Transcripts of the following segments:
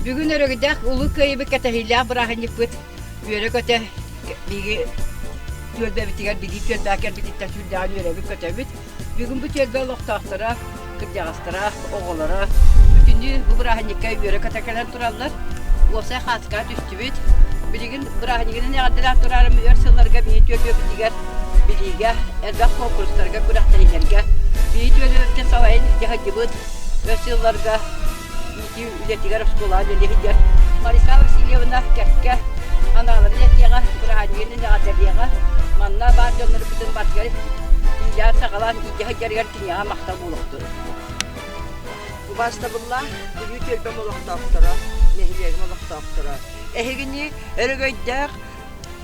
Бүгүн өрөгөйдөөх Улуу Кыайыыбыт кэтэһиилээх бырааһынньыкпыт үөрэ-көтө биһиги түөлбэбитигэр билии түөлбэҕэ кэлбититтэн сүрдээҕин үөрэбит-көтөбүт. Бүгүн бу түөлбэ олохтоохторо, кырдьаҕастара, оҕолоро бүтүннүү бу бырааһынньыкка үөрэ-көтө кэлэн тураллар. Уопсай хаатыскаҕа түстүбүт. Билигин бырааһынньыгынан эҕэрдэлээн турарым өр сылларга биһи түөлбэбитигэр билиигэ, элбэх куонкурустарга, күрэхтэһиилэргэ биһи түөлбэбитин салайан илдьэ сылдьыбыт өр сылларга иитии үлэтигэр оскуолаҕа үлэлии сылдьар Мариса Васильевна кэккэ анааларын этиэҕэ, бырааһынньыгын эҕэрдэлиэҕэ. Манна баар дьоннорбутун барытыгар иилээн-саҕалаан илдьэ сылдьарыгар киниэхэ махтал буолуохтун. Убаастабыллаах Бүлүү түөлбэм олохтоохторо, нэһилиэгим олохтоохторо, эһигини өрөгөйдөөх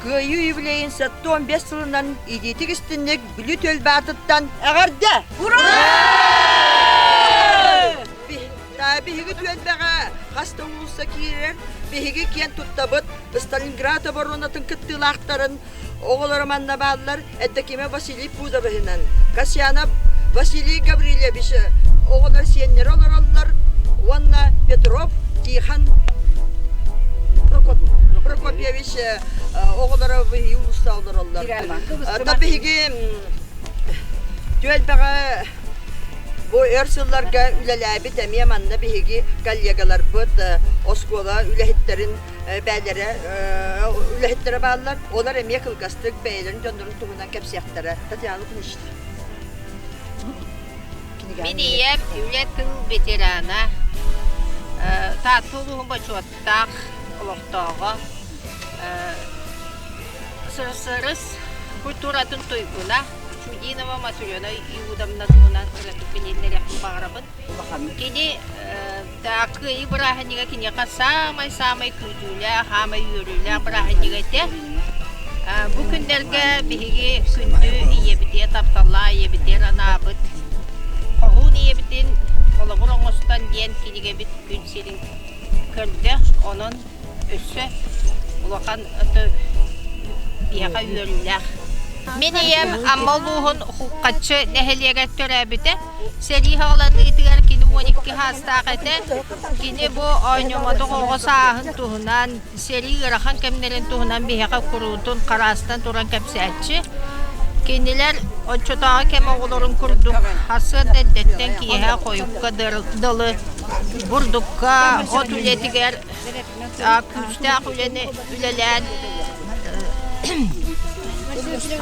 Кыайыы юбилейын 75 сылынан итиитик истинник Бүлүү түөлбэ аатыттан эҕэрдэ! Ура! Биһиги түөлбэҕэ хас да уулусса киирэр, биһиги киэн туттабыт Сталинград оборонатын кыттыылаахтарын оҕолоро манна бааллар Эддакима Василий Пузовыһынан, Касьянов Василий Гаврильевич оҕолор сиэннэрэ олороллор уонна Петров Тихон Прокопьевич оҕолоро уулусса олороллор. Биһиги түөлбэҕэ Бу өр сылларга үлэлээбит эмиэ манна биһиги коллегаларбыт, оскуола үлэһиттэрин бээлэрэ үлэһиттэрэ бааллар. Олор эмиэ кылгастык бэйэлэрин дьоннорун туһунан кэпсиэхтэрэ. Татьяна Лукинична. Мин ийэм үлэ тыл ветерана, Таатта улууһун бочуоттаах олохтооҕо, СССР культуратын туйгуна, Чудинова Матрена Иудовна туһунан кыратык билиһиннэриэхпин баҕарабын. Кини Кыайыы бырааһынньыга киниэхэ саамай-саамай күүтүүлээх, саамай үөрүүлээх бырааһынньыга этэ. Бу күннэргэ биһиги күндү ийэбитигэр тапталлаах ийэбитигэр анаабыт Хоһуун ийэбитин холобур оҥостон диэн кинигэбит күн сирин көрдө. Онон өссө улахан биһиэхэ үөрүүлээх. Мин ийэм Амма улууһун Хуххаччы нэһилиэгэр төрөөбүтэ. Сэрии саҕаланыытыгар кини 12 саастаах этэ. Кини бу оонньомотох оҕо сааһын туһунан, сэрии ыарахан кэмнэрин туһунан биһиэхэ куруутун хараастан туран кэпсээччи. Кинилэр оччотооҕу кэм оҕолорун курдук сарсыарда эрдэттэн киэһэ хойукка дылы бурдукка, от үлэтигэр күүстээх үлэни үлэлээн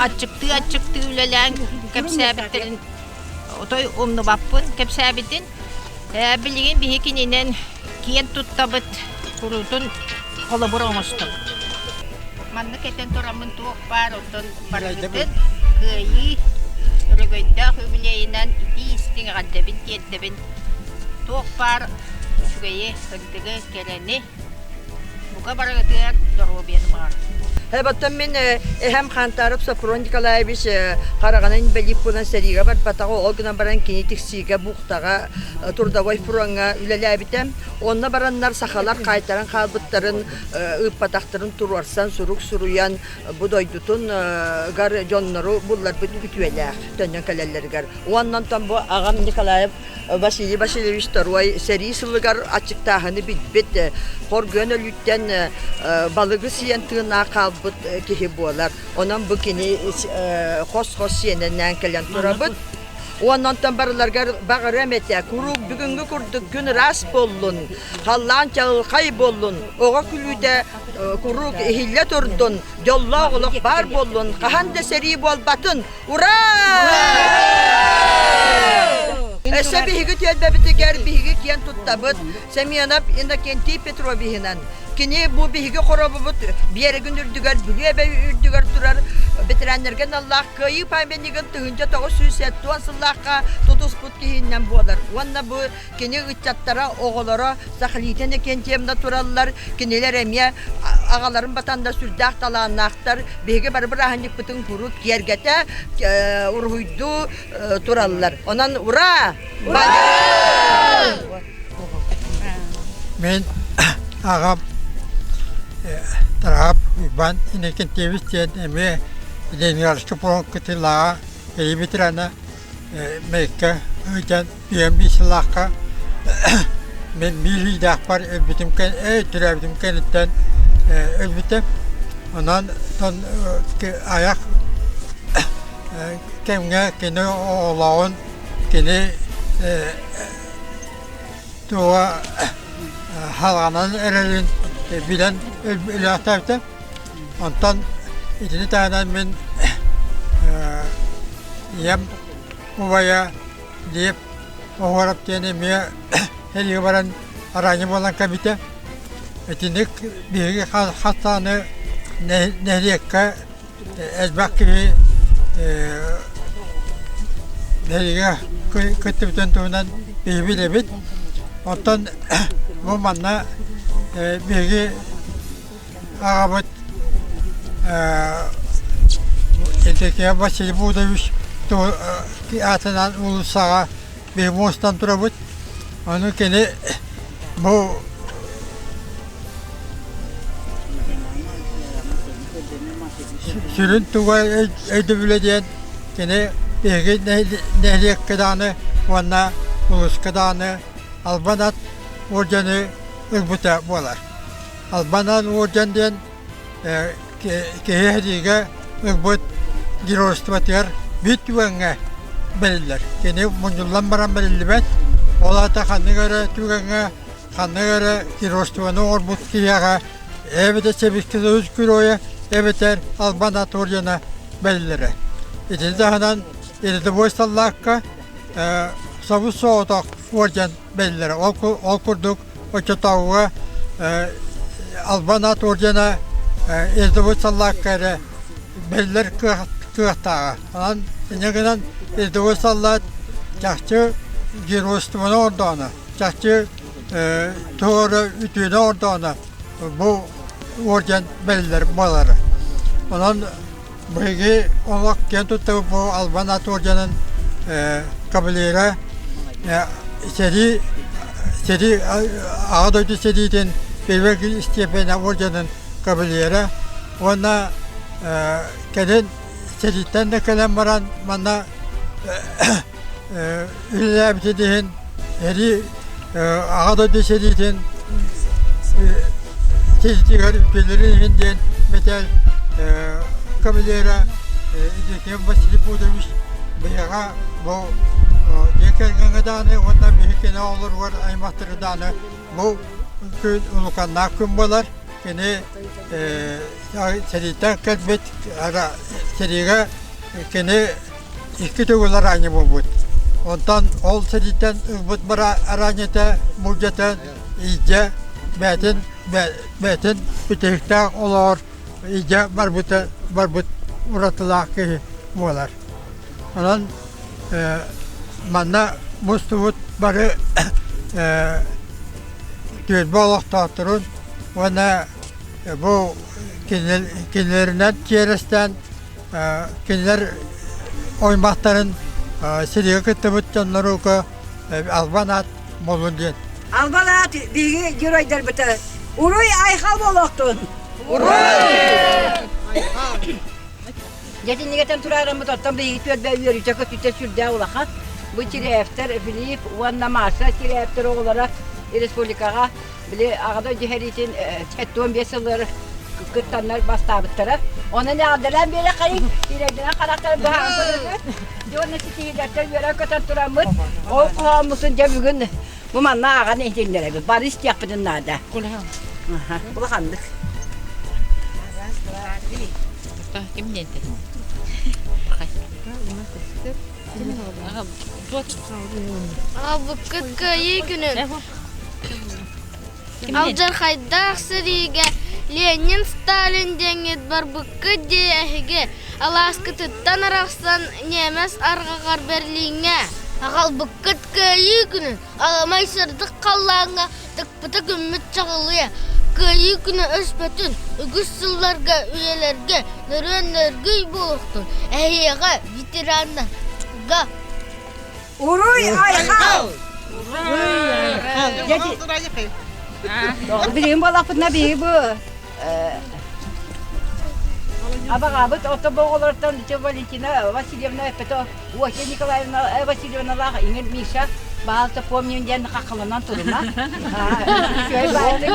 аччыктыы-аччыктыы үлэлээн кэпсээбиттэрин отой умнубаппын кэпсээбитин. Билигин биһи кининэн киэн туттабыт, куруутун холобур оҥостобут. Маннык этэн тураммын туох баар оттон барыгытын кыайыы өрөгөйдөөх үбүлүөйүнэн итии истиҥ эҕэрдэбин тиэрдэбин. Туох баар үчүгэйи, сырдыгы, кэрэни бука барыгытыгар доруобуйаны баҕарабын. Оттон мин эһэм Хантаров Софрон Николаевич хараҕынан инбэлиит буолан сэриигэ барбатаҕа, ол гынан баран кини Тиксиигэ, Бухтаҕа трудовой фроҥҥа үлэлээбитэ. Онно бараннар сахалар хаайтаран хаалбыттарын ыыппатахтарын туруорсан, сурук суруйан бу дойдутун гар дьоннору булларбыт үтүөлээх төннөн кэлэллэригэр. Уонна онтон бу аҕам Николаев Василий Васильевич Торуой сэрии сылыгар аччыктааһыны билбит, хоргуйан өлүүттэн балыгы сиэн тыыннаах хаалбыт киһи буолар. Онон бу кини хос-хос сиэнэнээн кэлэн турабыт. Уонна онтон барыларыгар баҕарыам этэ, куруук бүгүҥҥү курдук күн ыраас буоллун, халлаан чаҕылхай буоллун, оҕо күлүүтэ куруук иһиллэ турдун, дьоллоох олох баар буоллун, хаһан да сэрии буолбатын, Ура! Өссө биһиги түөлбэбитигэр биһиги киэн туттабыт Семенов Иннокентий Петровиһынан. Кини бу биһиги хоробубут биэрэгин үрдүгэр, Бүлүү эбэ үрдүгэр турар ветераннарга аналлаах Кыайыы памятнигын 1970 сыллаахха тутуспут киһинэн буолар. Уонна бу Кини ыччаттара, оҕолоро Сахалита Иннокентьевна тураллар. Кинилэр эмиэ аҕаларын батаннар сүрдээх талааннаахтар. Биһиги бары бырааһынньыкпытын куруук киэргэтэ, уруһуйдуу тураллар. Онон ура! Мин аҕам Тарап Иван Иннокентьевич диэн эмиэ Ленинградскай фронт кытыылааҕа, Киһи ветерана Мэйиккэ ыытан үйэм биир сыллаахха. Мин биир ыйдаахпар өлбүтүм төрөөбүтүм кэнниттэн өлбүтэ. Онон айах кэмҥэ кини оҕолооҕун кини туоҕа халҕанан эрэрин билэн өлөөхтөөбүтэ. Онтон итини таһынан мин ийэм убайа Лиэп Оһуорап диэн эмиэ сэриигэ баран араанньы буолан кэлбитэ. Итинник биһиги хас даҕаны нэһилиэккэ элбэх киһи нэһилиэгэ кыттыбытын туһунан биһиги билэбит. Оттон бу манна биһиги аҕабыт Евдокия Василий Будович аатынан уулуссаҕа биһиги муостан турабыт. Ону кини бу Сүрүн туга өйдөбүлэ диэн кини биһиги нэһилиэккэ даҕаны уонна улууска даҕаны Албан ат уордьаны ылбыта буолар. Албан ат уордьан диэн киһи сэриигэ ылбыт геройствотыгар биир түгэҥҥэ бэриллэр. Кини мунньуллан баран бэриллибэт, ол аата ханнык эрэ түгэҥҥэ ханнык эрэ геройствоны оҥорбут киһиэхэ эбэтэр Сэбиэскэй Союз Геройа эбэтэр Албан ат ордена бэриллэрэ. Итини таһынан рядовой саллаакка собус соҕотох орден бэриллэрэ. Ол курдук оччотооҕуга Албан ат ордена рядовой саллаакка эрэ бэриллэр кыахтааҕа. Онон инньэ гынан рядовой саллаат чахчы геройствоны оҥордоҕуна, чахчы туох эрэ үтүөнү оҥордоҕуна бу орден бэриллэр буолара. Онон биһиги олох киэн туттабыт бу Албан ат орденын кавалера сэрии сэрии Аҕа дойду сэриитин Первый степень орденын кавалера уонна кэлин сэрииттэн да кэлэн баран манна үлэлээбитин иһин сэрии Аҕа дойду сэриитин сэриитигэр үтүөлэрин иһин диэн мэтээл кавалера Евдоким Василий Пудович биһиэхэ бу дьиэ кэргэҥҥэ даҕаны уонна биһи кини оҕолоругар аймахтары даҕаны бу күн улуканнаах күн буолар. Кини сэрииттэн кэлбит сэриигэ кини икки төгүл араанньы буолбут. Онтон ол сэрииттэн ылбыт араанньыта мулдьата илдьэ бэйэтин бэйэтин бүтэһиктээх олоҕор илдьэ барбыта барбыт уратылаах киһи буолар. Онон манна мустубут бары түөлбэ олохтоохторун уонна бу кинилэринэн чиэрэстээн кинилэр оймахтарын сиригэ кыттыбыт дьонноруга албан аат буолун диэн. Албан аат биһиги геройдарбыта уруй айхал буолуохтун! Уруй! Дьэтиннигэтэн тураараммыт оттон биһиги түөлбэ үөрүүтэ көтүүтэ сүрдээх улахан. Бу Чирээптэр Филипп уонна Маша Чирээптэр оҕолоро республикаҕа били Аҕа дойду сэриитин 75 сыллар кыттаннар бастаабыттара. Онон эҕэрдэлээн биэрэххэйиҥ, сирэйдэрин харахтарын быһааран көрөбүт. Дьэ уонна ситиһиилэртэн үөрэн-көтөн тураммыт, ол хоһооммутун дьэ бүгүн бу манна ааҕан иһитиннэрэбит. Бары истиэхпитин наада. Улаханнык. Ким диэн Аҕалбыккыт Кыайыы күнүн Алдьархайдаах сэриигэ Ленин, Сталин диэҥҥит барбыккыт дии эһиги алааскытыттан арахсан ньиэмэс арҕаҕар Берлиҥҥэ Аҕалбыккыт Кыайыы күнүн аламай сырдык халлааҥҥа тыкпыта күммүт чаҕылыйа Кыайыы күнэ өспөтүн үгүс сылларга үйэлэргэ нөрүөн нөргүй буолуохтун эһиэхэ ветераннарга Уруй айхал! Билигин буоллахпытына биһиги бу абаҕабыт ото оҕолортон Валентина Васильевна эппэтэ Уотя Николаевна Васильевналаах иҥин Миша. Баалта помню диэн хаххаланан турума. Үчүгэй баайтык.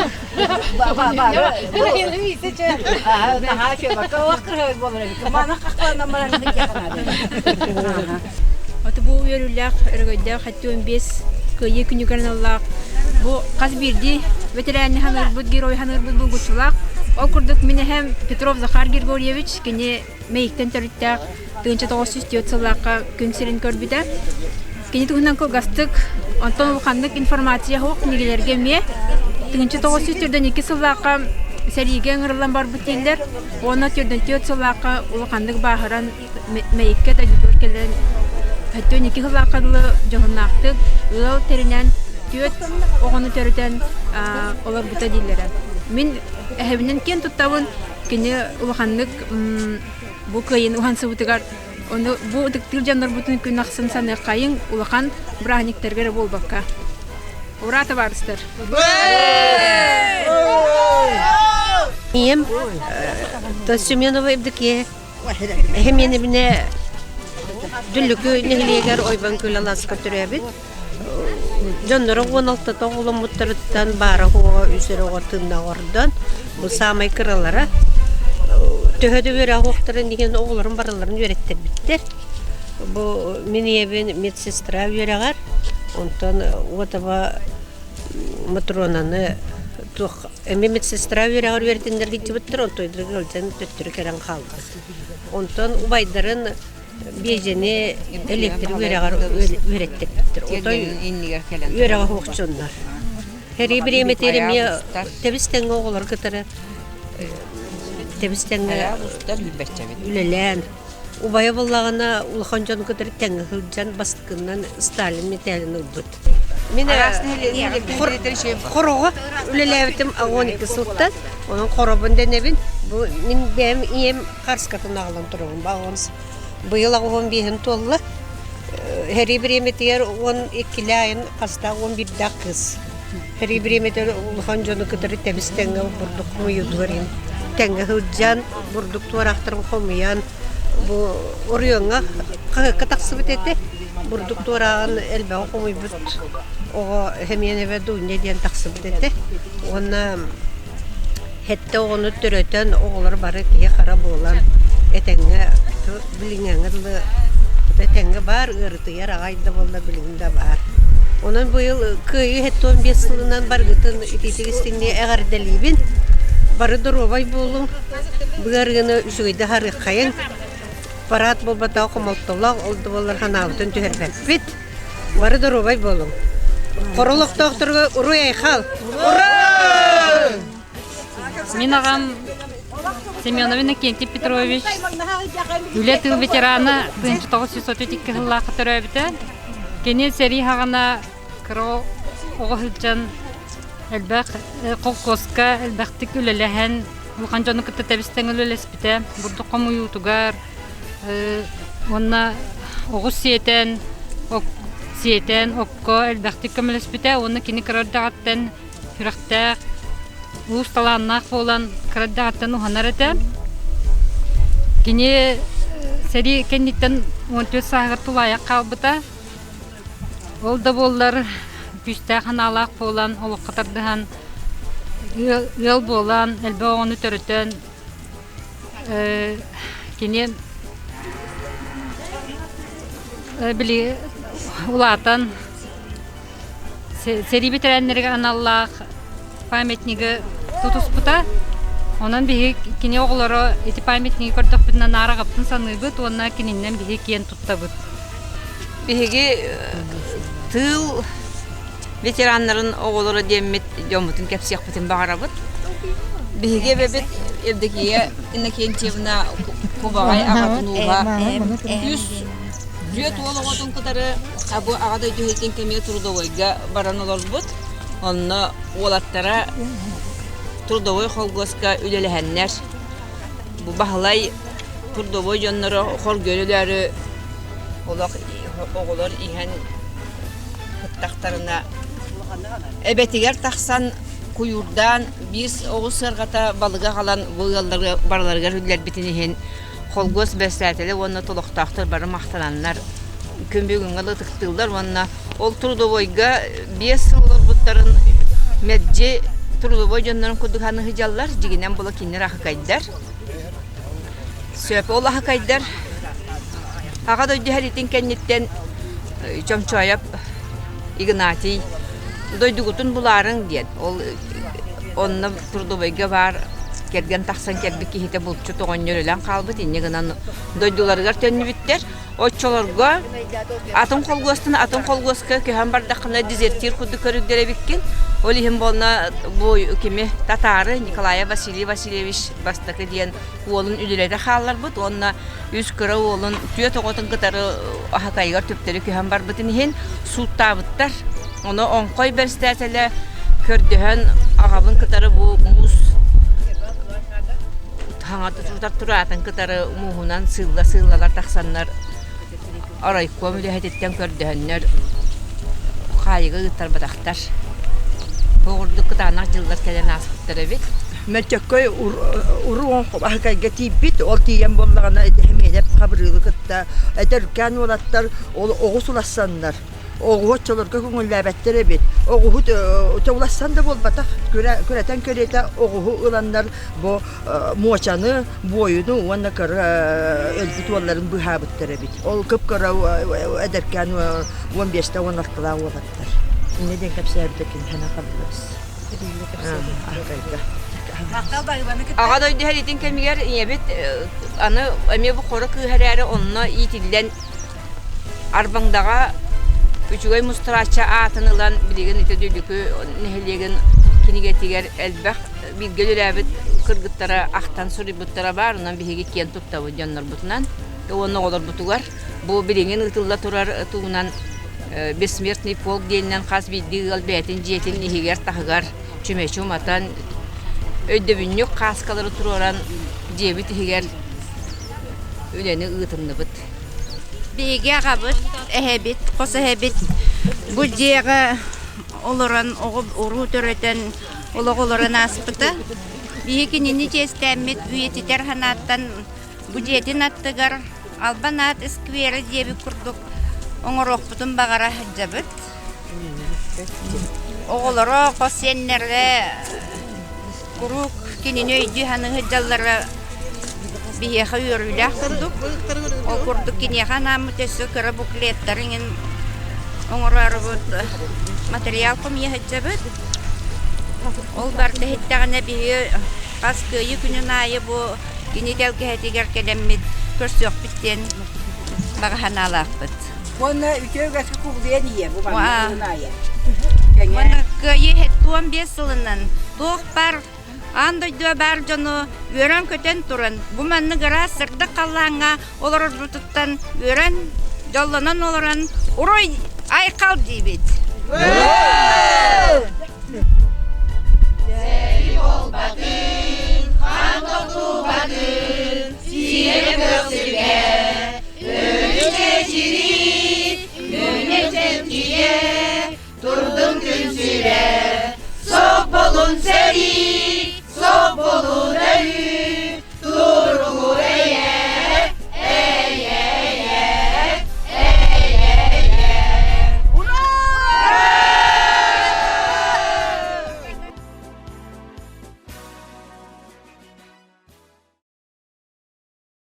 Наһаа үчүгэй олох кырһай буолар эбит. Мана хаххаланан баран Аты бу үөрүүлээх өрөгөйдөөх 75 кыайыы күнүгэр аналлаах бу хас биирдии бэтэрээнни ханыырбыт, герой ханыырбыт булгуччулаах. Ол курдук мин эһэм Петров Захар Григорьевич кини Мэйиктэн төрүттээх 1904 сыллаахха күн сирин көрбүтэ. Кини туһунан кылгастык, онтон улаханнык информация суох кинигэлэргэ эмиэ 1942 сыллаахха сэриигэ ыҥырыллан барбыт дииллэр уонна 44 сыллаахха улаханнык бааһыран Мэйиккэ дойдутугар кэлэн 72 сыллаахха дылы дьоһуннаахтык ыал тэринэн түөрт оҕону төрөтөн олорбута дииллэрэ. Мин эһэбинэн киэн туттабын кини улаханнык бу кыайыыны уһансыбытыгар ону бу ытыктыыр дьоннорбутун күн ахсын саныаххайыҥ улахан бырааһынньыктарга эрэ буолбакка. Ура, табаарыстар! Ийэм Семенова Евдокия эһэм ийэнибинэ Дүллүкү нэһилиэгэр Ойбон күөл алааска төрөөбүт. Дьонноро 16 оҕоломмуттарыттан баара-суоҕа үс эрэ оҕо тыыннаах ордон, бу саамай кыралара. Төһө да үөрэх уохтарын иһин оҕолорун барыларын үөрэттэрбиттэр. Бу мин ийэбин медсестра үөрэҕэр, онтон уотаба Матронаны туох эмиэ медсестра үөрэҕэр үөрэтиннэр сылдьыбыттар, онтон ыалдьан төттөрү кэлэн хаалбыт. Онтон убайдарын Биэдьэни электрик үөрэҕэр үөрэттэрбиттэр. Отой үөрэҕэ суох дьоннор. Сэрии бириэмэтигэр эмиэ тэбис-тэҥҥэ оҕолору кытары тэбис-тэҥҥэ үлэлээн, убайа буоллаҕына улахан дьону кытары тэҥҥэ сылдьан бастакыннан Сталин мэтээлин ылбыт. Мин хороҕо үлэлээбитим 12 сылтан, онон хоробун дэнэбин. Бу мин бэйэм ийэм харскатын аҕалан турабын. Быйыл аҕыс биэһин туолла. Сэрии бириэмэтигэр уон иккилээ айан хастаах уон биирдээх кыыс. Сэрии бириэмэтигэр улахан дьону кытары тэбис-тэҥҥэ бурдук хомуйуутугар иһин тэҥҥэ сылдьан, бурдук туораахтарын хомуйан, бу оройуоҥҥа хаһыакка тахсыбыт этэ. Бурдук туорааҕын элбэҕи хомуйбут оҕо Хэмиэнэбэ Дуня диэн тахсыбыт этэ. Уонна Сэттэ оҕону төрөтөн, оҕолор бары киһи-хара буолан, этэҥҥэ билиҥҥээҥҥэ дылы этэҥҥэ баар, ыарытыйар аҕай да буолла билигин да баар. Онон быйыл Кыайыы 75 сылынан барыгытын итиитик истиҥник эҕэрдэлиибин. Бары доруобай буолуҥ, быарыыны үчүгэйдик аһарыаххайыҥ. Парад буолбатаҕа хомолтолоох, ол да буоллар санаабытын түһэрбэппит. Бары доруобай буолуҥ. Хоро олохтоохторго уруй-айхал! Ура! Мин аҕам Семенов Иннокентий Петрович үлэ тыыл ветерана 1932 сыллаахха төрөөбүтэ. Кини сэрии хаҕана кыра оҕо сылдьан элбэх холкуоска элбэхтик үлэлэһэн, улахан дьону кытта тэбис-тэҥ үлэлэспитэ. Бурдук хомуйуутугар уонна оҕус сиэтэн, сиэтэн окко элбэхтик көмөлөспүтэ уонна кини кыра эрдэҕиттэн сүрэхтээх, уус талааннаах буолан кыра эрдэҕиттэн уһанар этэ. Кини сэрии кэнниттэн 14 сааһыгар тулаайах хаалбыта. Ол да буоллар күүстээх санаалаах буолан, олоххо тардыһан, ыал буолан, элбэх оҕону төрөтөн, кини били улаатан сэрии бэтэрээннэригэр аналлаах памятнигы тутуспута. Онон биһиги кини оҕолоро ити памятнигы көрдөхпүтүнэ наар аҕабытын саныыбыт уонна кининэн биһиги киэн туттабыт. Биһиги тыыл ветераннарын оҕолоро диэммит дьоммутун кэпсиэхпитин баҕарабыт. Биһиги эбэбит Евдокия Иннокентьевна Кубаҕай аҕатын ууһа үс түөрт уол оҕотун кытары бу Аҕа дойду иһитин кэмигэр трудовойга баран олорбут. Онно уолаттара трудовой холкуоска үлэлэһэннэр бу Баһылай трудовой дьонноро хоргуйан өлөөрү олох оҕолор иһэн сыттахтарына эбэтигэр тахсан куйуурдаан биир оҕус сыарҕата балыгы аҕалан бу ыалларга барыларыгар үллэрбитин иһин холкуос бэрэссэдээтэлэ уонна толохтоохтор бары махтананнар. күн бүгүҥҥэ ытыктыыллар уонна ол трудовойга 5 сыл олорбуттарын мэлдьи трудовой дьоннорун курдук аныһыдьаллар, дьигинэн була кинилэр аһыкайдар. Сөп, ол аһыкайдар Аҕа дойду сэриитин кэнниттэн Чомчоойоп Игнатий дойдугутун булаарыҥ диэн ол онно трудовойга баар кэргэн тахсан кэлбит киһитэ булчут оҕонньор өлөн хаалбыт инньэ гынан дойдуларыгар төннүбүттэр Оччолорго атын холгуостан атын холгуоска көһөн бардаххына дезертир курдук көрүллэр эбиккин. Ол иһин буолна бу кими татаары Николаев Василий Васильевич бастакы диэн уолун үлэлэтэ хаалларбыт уонна үс кыра уолун түөрт оҕотун кытары аһакайыгар түптэри көһөн барбытын иһин сууттаабыттар. Ону оҥхой бэрэстээтэлэ көрдөһөн аҕабын кытары бу муус Хаҥатытытар тураатын кытары мууһунан сыылла-сыыллалар тахсаннар оройкуом үлэһититтэн көрдөһөннөр хаайыга ыыттарбатахтар. Бу курдук кытаанах дьыллар кэлэн ааспыттар эбит. Мөлтөккөй уруу аһыкайга тиийбит, ол тиийэн буоллаҕына ити Хэмиэнэп Хабырыылы кытта эдэркээн уолаттар ол оҕус улассаннар Оҕуһу оччолорго көҥүллээбэттэр эбит. Оҕуһу улассан да буолбатах, күрэтэн кэриэтэ оҕуһу ыланнар бу муочаны, буойуну уонна кыра өлбүт уолларын быыһаабыттар эбит. Ол кып-кыра эдэркээн 15-те 16-лаах уолаттар. Инньэ диэн кэпсээбитэ киниэхэ хабыллыбыс. Аҕа дойду сэриитин кэмигэр ийэбит аны эмиэ бу хоро кыыһа эрээри онно иитиллэн Арбаҥдаҕа үчүгэй мустарааччы аатын ылан билигин ити Дүлүкү нэһилиэгин кинигэтигэр элбэх бииргэ үлэлээбит кыргыттара ахтан суруйбуттара баар. Онон биһиги киэн туттабыт дьоннорбутунан уонна оҕолорбутугар. Бу билигин ыытылла турар туһунан Бессмертный полк диэнинэн хас биирдии ыал бэйэтин дьиэтин иһигэр-таһыгар чүмэчи уматан, өйдөбүнньүк хааскалары туруоран дьиэбит иһигэр үлэни ыытынныбыт. Биһиги аҕабыт, эһэбит, хос эһэбит бу дьиэҕэ олорон оҕо уруу төрөтөн олох олорон ааспыта. Биһиги кинини чиэстээммит үйэтитэр санааттан бу дьиэтин аттыгар Албан аат скверэ диэбит курдук оҥоруохпутун баҕара сылдьабыт. Оҕолоро, хос сиэннэрэ Куруук кинини өйдүү-саныы сылдьаллара биһиэхэ үөрүүлээх курдук. Ол курдук киниэхэ анааммыт өссө кыра буклеттары иҥин оҥороорубут материал хомуйа сылдьабыт. Ол барыта иһиттэҕинэ биһиги хас Кыайыы күнүн аайы бу кини тэлгэһэтигэр кэлэммит көрсүөхпүт диэн баҕа санаалаахпыт. Уонна үтүө үгэскэ кубулуйан иһиэ бу манна аайы. Уонна Кыайыы 75 сылынан туох баар аан дойдуга баар дьону үөрэн-көтөн туран бу маннык ыраас сырдык халлааҥҥа олорорбутуттан үөрэн, дьоллонон олорон уруй айхал диибит! Сэрии буолбатын, хаан тохтубатын, сиэрэ көхсүгэ, өлүү чэчирии, үүнэ чэлгийэ, Турдун күн сирэ, Сопполун сэрии, сопполун.